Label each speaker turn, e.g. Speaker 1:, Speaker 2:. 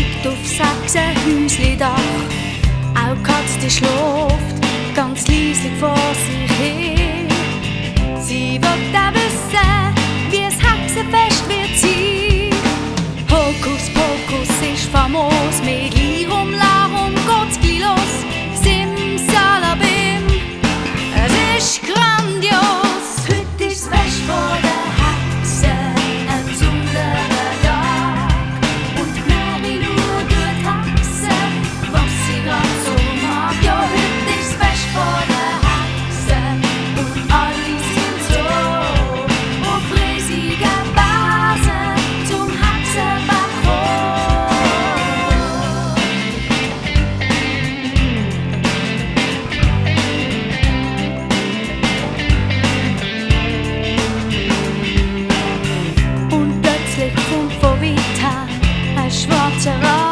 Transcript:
Speaker 1: liegt auf 6 Häusli-Dach. Auch die Katze schläft ganz leislich vor sich hin. Sie will auch wissen, wie es Hexenfest wird sein. Hokus Pokus ist famos, mit Lirum Larum geht's gleich los. Simsalabim, es ist grandios. Heute ist das Fest vor der Hexe, ein besonderer Tag. Und Mary nur tut Hexe, was sie grad so mag. Ja, heute ist das Fest vor der Hexe und alle sind so auf riesiger Basen zum Hexenbalkon. Und plötzlich kommt von weit her ein schwarzer Rauch.